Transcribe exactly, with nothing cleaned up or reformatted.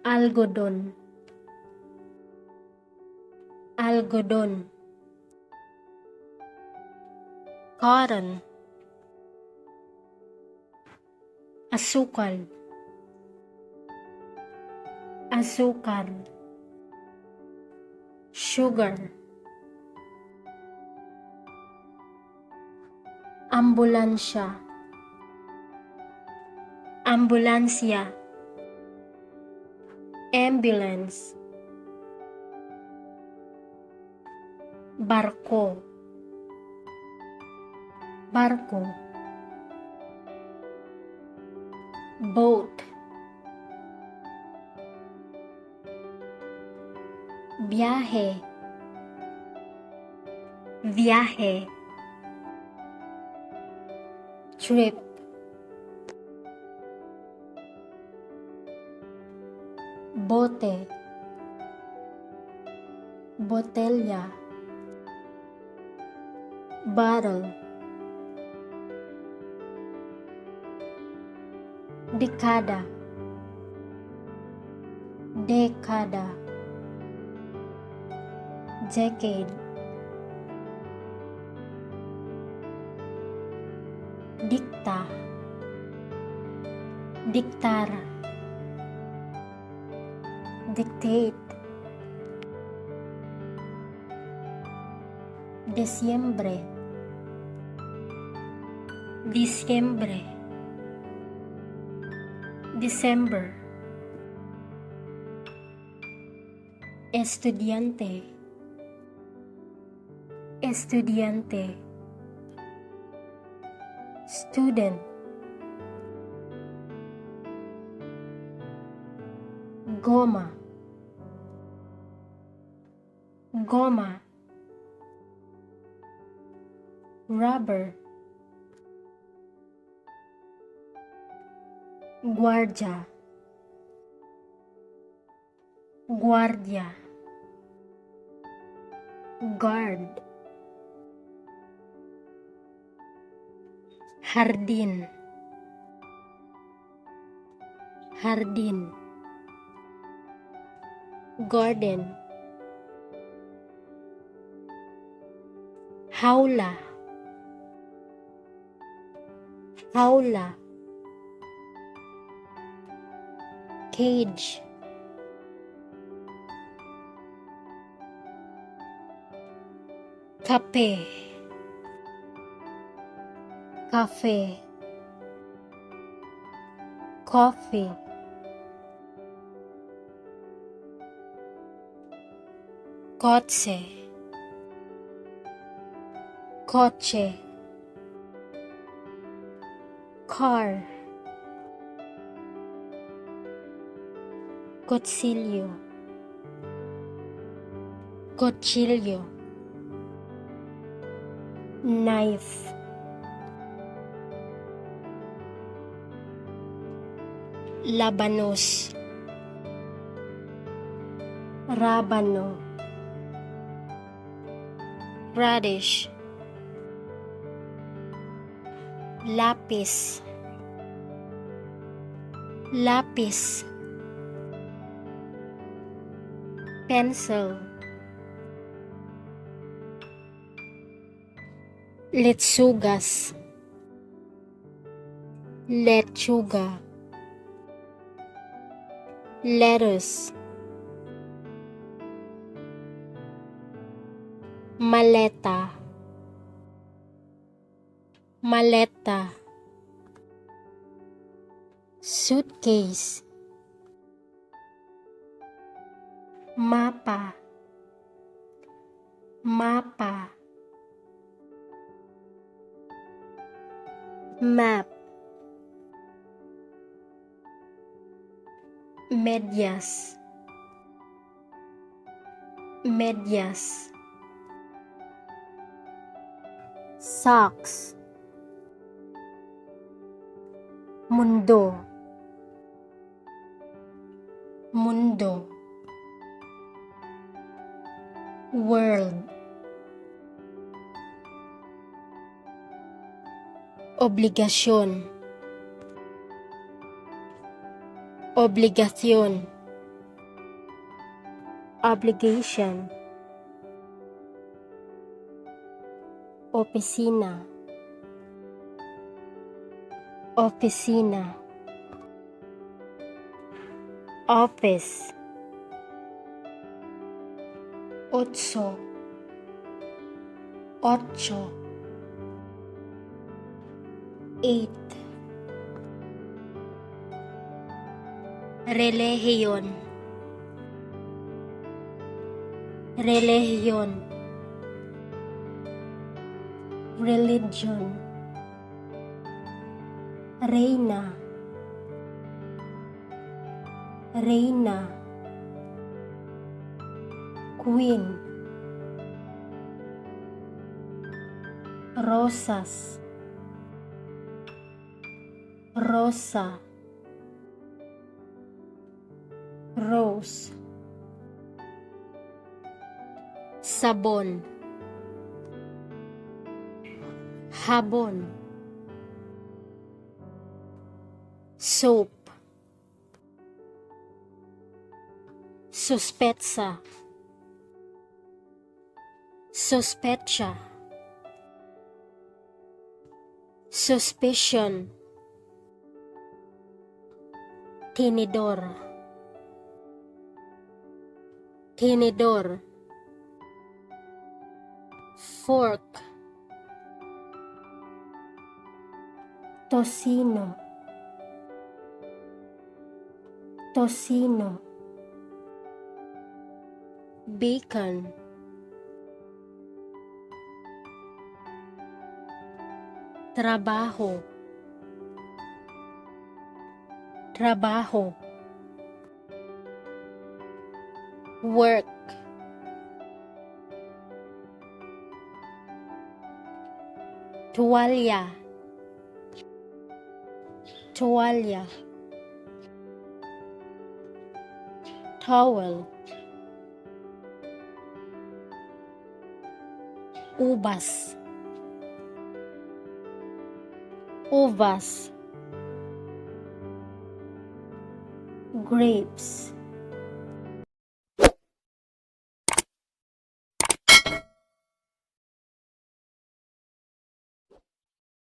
Algodon. Algodon. Cotton. Asukal. Asukar. Sugar. Ambulansya. Ambulansya. Ambulance. Barko. Barko. Boat. Biyahe. Biyahe. Trip. Bote. Botelya. Bottle. Dekada. Dekada. Decade. Dikta. Diktar. Dictate. Disyembre. Disyembre. December. Estudyante. Estudyante. Student. Goma. Goma. Rubber. Guardia. Guardia. Guard. Hardin. Hardin. Garden. Hawla. Hawla. Cage. Kape. Kafe. Coffee. Kotse. Kotse. Car. Kutsilyo. Kutsilyo. Knife. Labanos. Rabano. Radish. Lapis. Lapis. Pencil. Letsugas. Lechuga. Lettuce. Maleta. Maleta. Suitcase. Mapa. Mapa. Map. Medyas. Medyas. Socks. Mundo. Mundo. World. Obligasyon. Obligasyon. Obligation. Opisina. Opisina. Office. Otso. Ocho. Eight. Relihiyon. Relihiyon. Religion. Reyna. Reyna. Queen. Rosas. Rosa. Rose. Sabon. Habon. Soap. Suspetsa. Suspetsa. Suspicion. Tinidor. Tinidor. Fork. Tocino. Tocino. Bacon. Trabaho. Trabaho. Work. Tuwalya. Tuwalya. Towel. Ubas. Uvas. Grapes.